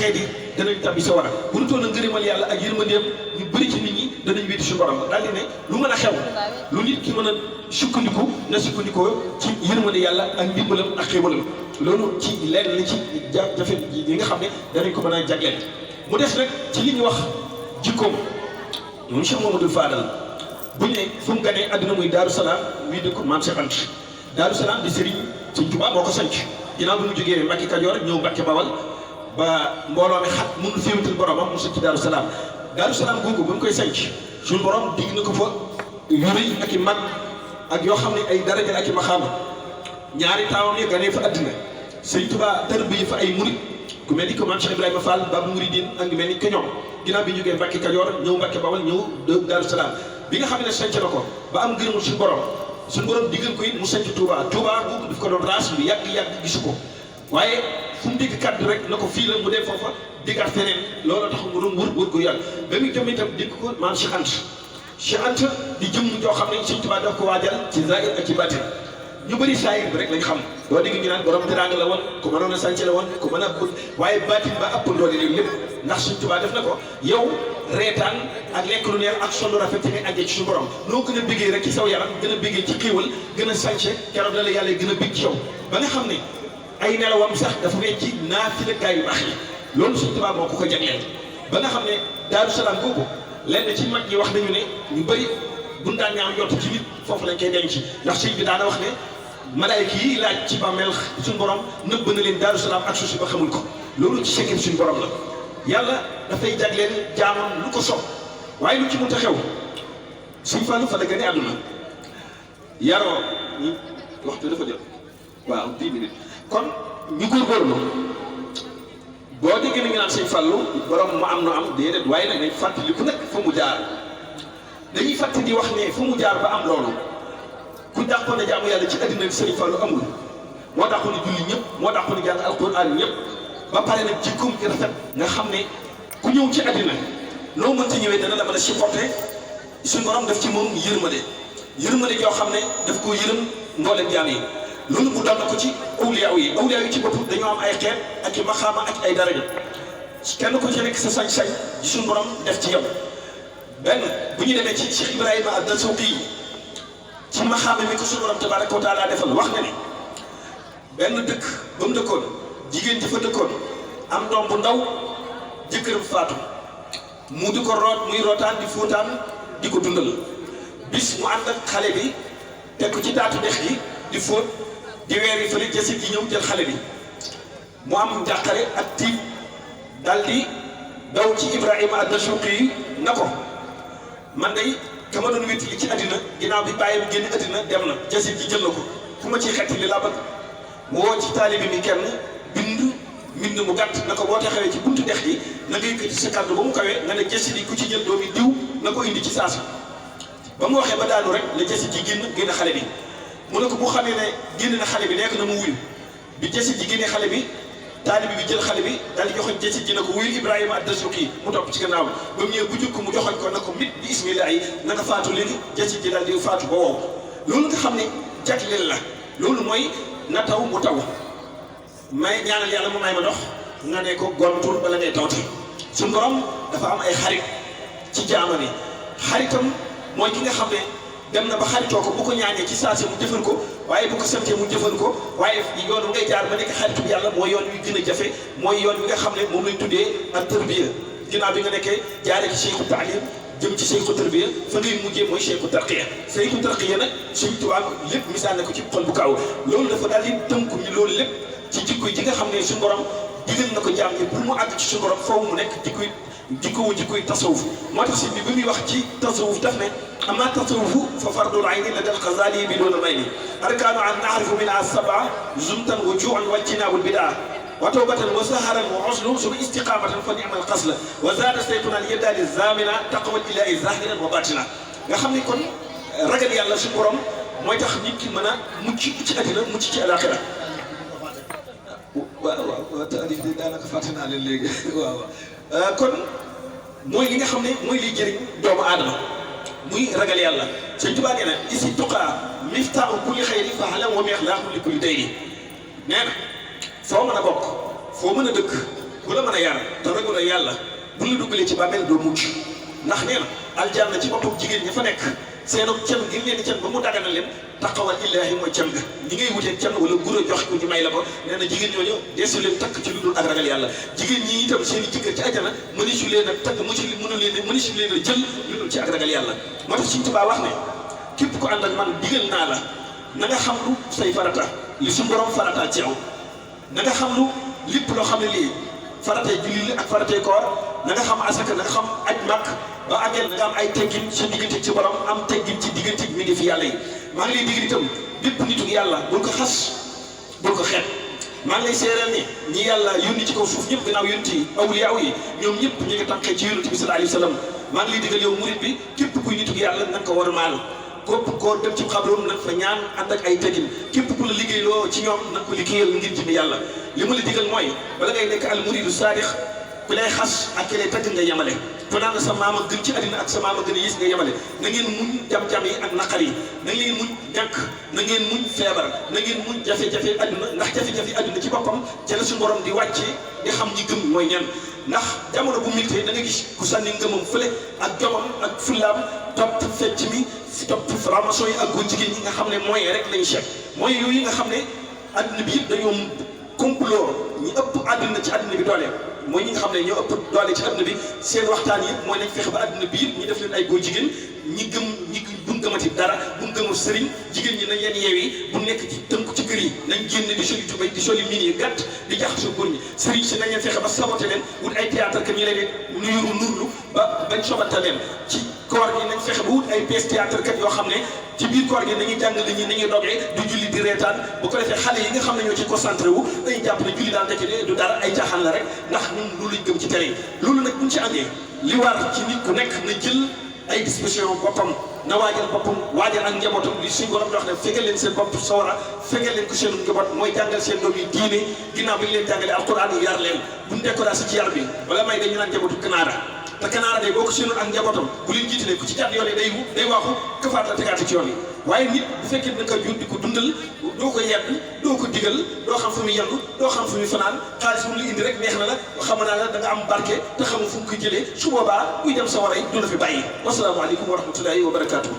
texee di danañ tabbi sa war a bu ñu toon a ngërëmal yàlla ak yërmandeem ñu bëri ci nit ñi danañ wéeti suñu borom daal di ne lu mën a xew lu nit ki mën a sukkandiku na sukkandikoo ci yërmande yàlla ak ndimbalam ak xéewalam loolu ci lenn li ci jafe yi nga xam ne danañ ko mën a jagleel mu des nag ci li ñu wax jikkoom moom Cheikh Mamadou Fadal bu ñu ne fu mu ganee àdduna muy Daaru Salaam muy dëkk Maam Cheikh Anta Daaru Salaam di Serigne Sëñ Tuubaa moo ko sanc ginnaaw bi mu jógee Mbàkke Kajoor ñëw Mbàkke Bawal ba mbooloo mi xat mënul féewatal boromam mu sanc Daaru Salaam Daaru Salaam googu ba mu koy sanc suñu borom digg na ko fa yu rëy ak i mag ak yoo xam ne ay daraja ak i maxaama ñaari taawam yi ganee fa àddina Sëñ Tuubaa tarbiya fa ay murit ku mel ni que Maam Cheikh Ibrahima Fall Babu Mouridine ak mel ni que ñoom ginnaaw bi ñu jógee Mbàkke Kajoor ñëw Mbàkke Bawal ñëw Daaru Salaam bi nga xam ne sanc na ko ba am ngërëmul suñu borom diggal ko it mu sanc Touba boobu daf ko doon raas bi yàgg gisu ko waaye fu mu dégg kàddu rek na ko fii la mu dee foofa diggaat feneen loolu tax mu doon wër gu yàgg ba muy jëm itam dégg ko maam Cheikh Anta Cheikh Anta di jëm joo xam ne Sëñ Tuubaa daf ko waajal ci zahir ak ci baatin ñu bëri saayir bi rek lañ xam doo dégg ñu naan borom teraanga la woon ku mënoon a sànc la woon ku mën a waaye baatin ba ëpp doole léegi lépp ndax Sëñ Tuubaa def na ko yow reetaan ak lekk lu neex ak solo rafet ni àggee ci suñu borom noo gën a béggee rek ci saw yaram gën a béggee ci xéewal gën a sànce keroog la yàlla gën a bég ci yow ba nga xam ne ay nelawam sax dafa ne ci naafila gaa yu baax yi loolu Sëñ Tuubaa moo ko jagleel ba nga xam ne Daaru Salaam googu lenn ci mag ñi wax nañu ne ñu bëri buñ daan ñaan yott ci nit foofu lañ koy denc ndax sëñ bi daana wax ne malaayka yi laaj ci bàmmeel suñu borom nëbb na leen Daaru Salaam ak suuf si ba xamul ko loolu ci sekket suñu borom la yàlla dafay jagleel jaamam lu ko sopp waaye lu ci mënta xew Sëñ Fallu fa la gane àdduna yaroo ñi waxtu dafa jot waaw 10 minutes kon ñu góorgóorlu boo déggee ni nga naan Sëñ Fallu borom mu am no am déedéet waaye nag nañ fàttali ku nekk fa mu jaar dañuy fàttali di wax ne fu mu jaar ba am loolu ku dàqoon na jaamu yàlla ci àddina bi Sëñ Fallu amul moo dàqoon na julli ñëpp moo dàqoon na jàng alquran ñëpp ba pare nag jikkoom ci rafet nga xam ne ku ñëw ci àddina loo mënta ñëwee dana la mën a supporter suñu borom def ci moom yërmande joo xam ne daf koo yërëm mboolem jaam yi loolu mu doon na ko ci awliya yi ci bopp dañoo am ay xeet ak i maxaama ak ay daraja kenn ko ci nekk sa sañ-sañ ci suñu borom def ci yow benn bu ñu demee ci Cheikh Ibrahima ad-Dasuuqi ci maxaama mi ko suñu borom tabaraka wa taala defal wax na ne benn dëkk ba mu dëkkoon jigéen ji fa dëkkoon am doom bu ndaw jëkkëram faatu mu di ko root muy rootaan di fóotaan di ko dundal bis mu ànd ak xale bi teg ko ci taatu dex gi di fóot di weer yi fële jësit yi ñëw jël xale bi mu am njàqare ak tiit dal di daw ci Ibrahima ad-Dasuuqi na ko man day ka ma doon wétti li ci àddina ginnaaw bi bàyyi bi génn àddina dem na jësit ji jël na ko fu ma ciy xetti li laa bëgg mu woo ci taalibe mi kenn mbind mu gàtt na ko boo taxawee ci buntu dex gi na nga yëkkati sa kàddu ba mu kawee nga ne jësit yi ku ci jël doomi diw na ko indi ci saasi ba mu waxee ba daanu rek la jësit ji génn xale bi mu ne ko bu xamee ne génn na xale bi nekk na mu wuyu bi jësit ji génnee xale bi taalibi bi jël xale bi daal di joxoñ jësit ji na ko wuyu Ibrahima ad-Dasuuqi mu topp ci gannaaw ba mu ñëwee bu jukk mu joxoñ ko na ko mit bi ismillah yi na nga faatu léegi jësit ji daal di faatu ba wow loolu nga xam ne jagleel la loolu mooy na taw mu taw may ñaanal yàlla mu may ma dox nga ne ko gontul bala ngay tawte suñu borom dafa am ay xarit ci jaamani xaritam mooy ki nga xam ne dem na ba xaritoo ko bu ko ñaanee ci saase mu jëfal ko waaye bu ko santee mu jëfal ko waaye yoon wi ngay jaar ba nekk xaritu yàlla mooy yoon wi gën a jafe mooy yoon wi nga xam ne moom lañ tuddee ak tarbiya ginnaaw bi nga nekkee jaaree ci cheikhu taalim jëm ci cheikhu tarbiya fa ngay mujjee mooy cheikhu tarqiya cheikhu tarqiya nag Sëñ Tuubaa lépp misaal na ko ci xol bu kaaw loolu dafa daal di tënku ñu loolu lépp ci jikko yi nga xam ne suñu borom digal na ko jaam ñi pour mu àgg ci suñu borom foofu mu nekk jikkoy tasawuf moo tax si bi muy wax ci tasawuf daf ne amma tasawufu fa fardul ayni la dal Xasaali bi doona may ni arkaanu an naarifu min as-sab'a zumtan wa juu'an wa ijtinaabul bidaa wa tawbatan wa saharan wa uslu suma istiqaamatan fa ni'mal qasla wa zaada saytuna al yadaali zamina taqwal ilaahi zahiran wa batina nga xam ne kon ragal yàlla suñu borom mooy tax nit ki mën a mucc ci àddina mucc ci alaxira waaw taarif de daanaka fàtte naa leen léegi waaw kon mooy li nga xam ne mooy liy jëriñ doomu aadama muy ragal yàlla Sëñ Tuubaa nee na isi tuqaa miftaahu kulli xayri fa alam wa mi'laahu li kulli dayri nee na foo mën a bokk foo mën a dëkk bu la mën a yar te ragal la yàlla bu la duggalee ci bàmmeel doo mucc ndax nee na aljanna ci boppam jigéen ña fa nekk seenu cen gi leen di cen ba mu dagana leen taqawal illaahi mooy cen ga ñi ngay wutee cen wala guro joxe ko ñu may la ko nee na jigéen ñooñu deesu leen takk ci lu dul ak ragal yàlla jigéen ñi itam seen i jëkkër ci àjjana mënisu leen a takk mënisu leen a jël lu dul ci ak ragal yàlla moo tax Sëriñ Tuubaa wax ne képp ko ànd ak man digal naa la na nga xam lu say farata li su borom farataal ci yow na nga xam lu lépp loo xam ne lii faratee julli la ak faratee koor na nga xam asaka na nga xam aj màkk ba àggee nga am ay teggin sa diggante ci borom am teggin ci diggante mi ngi fi yàlla yi maa ngi lay digal itam bépp nitu yàlla bul ko xas bul ko xeet maa ngi lay seereel ni ñi yàlla yónni ci kaw suuf ñëpp gannaaw yónni awliyaa yi ñoom ñëpp ñu ngi tànkee ci yonent bi sallallahu alayhi wa sallam maa ngi lay digal yow murid bi képp kuy nitu yàlla na nga ko war a maal képp koo dem ci xabroom nag fa ñaan ànd ak ay teggin képp ku la liggéeyloo ci ñoom nag ko liggéeyal ngir jëmi yàlla li ma la digal mooy bala ngay nekk al muridu saadix ku lay xas ak ki lay tagg nga yemale te naan sa maama gën ci àddina ak sa maama gën a yées nga yemale na ngeen muñ jam-jam yi ak naqar yi na ngeen muñ ñàkk na ngeen muñ feebar na ngeen muñ jafe-jafe àdduna ndax jafe-jafe àdduna ci boppam ca la suñu borom di wàcce di xam ñi gëm mooy ñan ndax jamono bu militee da nga gis ku sànni ngëmam fële ak jomam ak fullaam topp fecc mi topp franc-maçon yi ak góor jigéen ñi nga xam ne moyen rek lañu chef moyen yooyu nga xam ne àdduna bi yëpp dañoo complot ñi ëpp àdduna ci àdduna bi doole mooy ñi nga xam ne ñoo ëpp doole ci àdduna bi seen waxtaan yëpp mooy nañ fexe ba àdduna bi yëpp ñu def leen ay góor jigéen ñi gëm ñi buñ gëmati dara buñ gëmul sëriñ jigéen ñi nañ leen yeewi bu nekk ci tënku ci kër yi nañ génn di soli tubay di soli mini yi gàtt di jaxasoo góor ñi sëriñ si nañ leen fexe ba saboté leen wut ay théâtre que ñu leen di nuyuru nurlu ba bañ sobata leen ci koor gi nañ fexe ba wut ay pièces théâtre kat yoo xam ne ci biir koor gi dañuy jàng nit ñi ni ñuy dogee du julli di reetaan bu ko defee xale yi nga xam ne ñoo ci concentré wu dañuy jàpp ne julli daan dekk du dara ay caaxaan la rek ndax ñun loolu lañ gëm ci télé yi loolu nag buñ ci àndee li war ci nit ku nekk na jël ay disposition boppam na waajal boppam waajal ak njabootam li suñ borom di wax ne fegal leen seen bopp sawara fegal leen ko seen njaboot mooy jàngal seen doom yi diine ginnaaw bi ñu leen jàngalee alquran yi yar leen buñ découragé ci yar bi wala may dañu naan njabootu kanaara te kanaara day boo ko séenoon ak njabootam bu leen jiitalee ku ci jàdd yoon yi day waaxu këfaat la tegaate ci yoon yi waaye nit bu fekkee da nga jur di ko dundal doo ko yedd doo ko digal doo xam fu muy yendu doo xam fu muy fanaan xaalis bu mu la indi rek neex na la xam naa la da nga am barke te xamul fu mu koy jëlee su boobaa buy dem sa war a du la fi bàyyi wasalaamaaleykum wa rahmatullahi wa barakaatu.